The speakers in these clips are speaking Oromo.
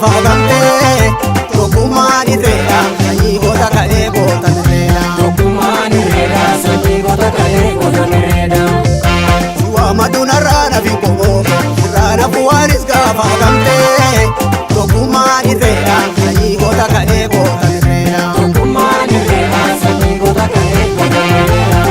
gaafa gamtee tokkummaan irreedha sanyii goota kalee goota mirreedha. Tokkummaan irreedha sanyii goota kalee goota mirreedha. Suwaamadunarraa nafi qomoo irraa nafuwaanis gaafa gamtee tokkummaan irreedha sanyii goota kalee goota mirreedha. Tokkummaan irreedha sanyii goota kalee goota mirreedha.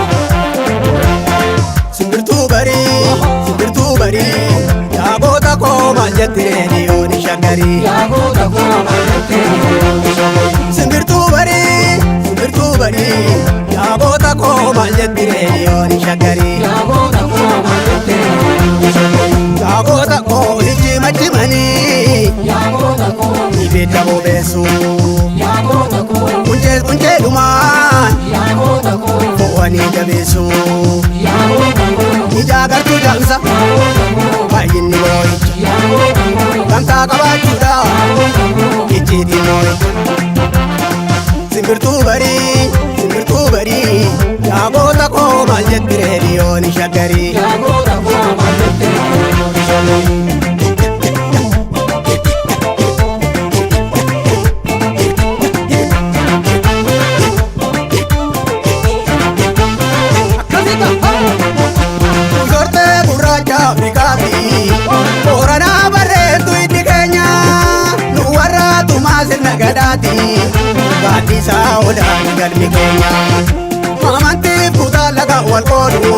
Simbirtuu barii simbirtuu barii yaa goota koo maal jetti reediyoon shaggarii. Yaa goota koo maal jettee reediyoon shaggarii. Simbirtuu barii simbirtuu barii yaa goota koo maal jetti reediyoon shaggarii. Yaa goota koo maal jettee reediyoon shaggarii. Yaa goota koo ijji majjimanii Yaa goota koo ibidda bobeessu. yaa goota koo Quncee qunceedhumaan yaa goota koo fo'anii jabeessu. yaa goota koo Ijaa gartuu jaamsa yaa goota koo baay'inni boo'icha yaa goota koo gamtaa qabaachuudha yaa goota koo. icciitiin moo'icha. Simbirtuu barii simbirtuu barii yaa goota koo maal jetti reediyoon shaggarii. Yaa goota koo maal jettee reediyoon shaggarii. Gortee gurraacha Afrikaati Booranaa barreettu hiddi keenya nu warra tumaa sirna gadaati gaaddisaa odaan galmi keenya. Amantiif kutaa laga wal qoodu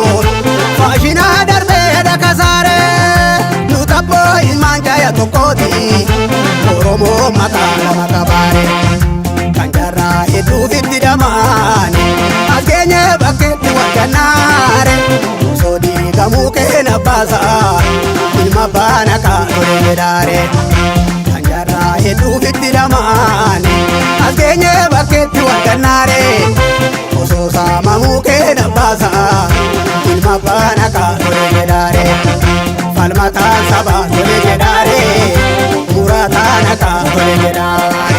faashinaa darbee dhaka saaree nu tabboo ilmaan jaaya tokkooti Oromoo maqaa lama qabaare. Kan jaarraa hedduuf itti dhamaane as geenye bakkeetti wal gannaare osoo diigamuu keena baasa ilma baana kaatole jedhaare. Kan jaarraa hedduuf itti dhamaane as geenye bakkeetti wal gannaare osoo saamamuu keena baasa ilma baana kaatole jedhaare. Falmataan sabaa tole jedhaare murataan akka tole jedhaare.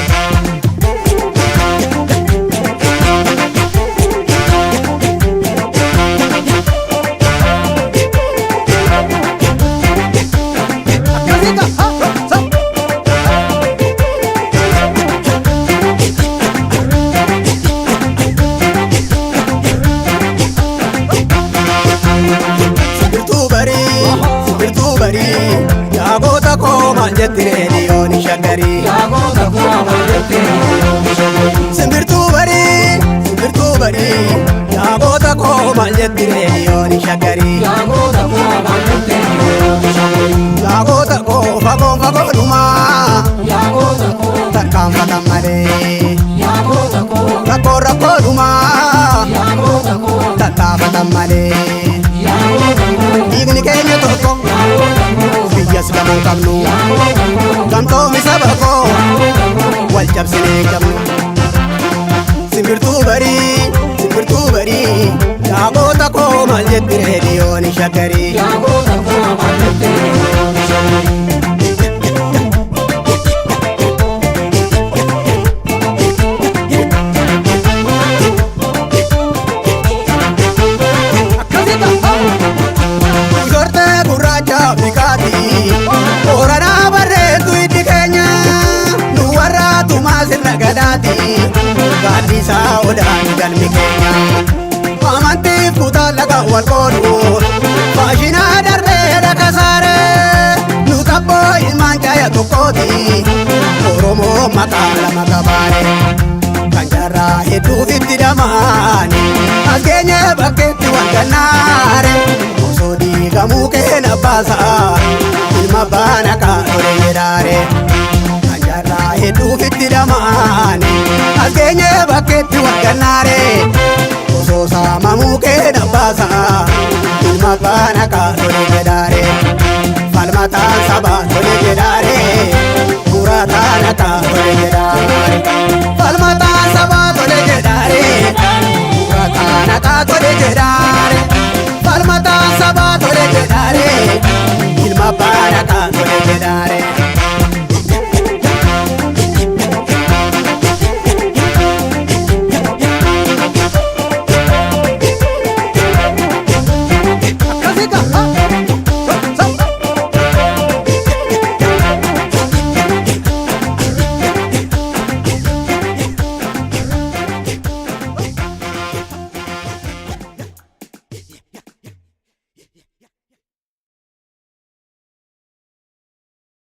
Simbirtuu barii simbirtuu barii yaa goota koo maal jetti reediyoon shaggarii. Yaa goota koo maal jettee reediyoon shaggarii. Simbirtuu barii simbirtuu barii yaa goota koo maal jetti reediyoon shaggarii. Yaa goota koo maal jettee reediyoon shaggarii. Yaa goota koo fagoon fagoodhumaa Yaa goota koo tarkaanfatan malee yaa goota koo rakkoo rakkoodhumaa yaa goota koo tattaafatan malee yaa goota koo dhiigni keenya tokko yaa goota koo biyyas lamuu qabnu yaa goota koo gamtoomi saba koo yaa goota koo. wal cabsinee qabnu. Simbirtuu barii simbirtuu barii yaa goota koo maal jetti reediyoon shaggarii. Yaa goota koo maal jettee reediyoon shaggarii. Gortee gurraacha Afrikaati Booranaa barreettu hiddi keenya nu warra tumaa sirna gadaati gaaddisaa odaan galmi keenya. Amantiif kutaa laga wal qoodu faashinaa darbee dhaka saaree nu tabboo ilmaan jaaya tokkooti Oromoo maqaa lama qabaare. Kan jaarraa hedduuf itti dhamaane as geenye bakkeetti wal gannaare osoo diigamuu keena baasa ilma baana kaatole jedhaare. Kan jaarraa hedduuf itti dhamaane as geenye bakkeetti wal gannaare osoo saamamuu keena baasa ilma baana kaatole jedhaare. Falmataan sabaa tole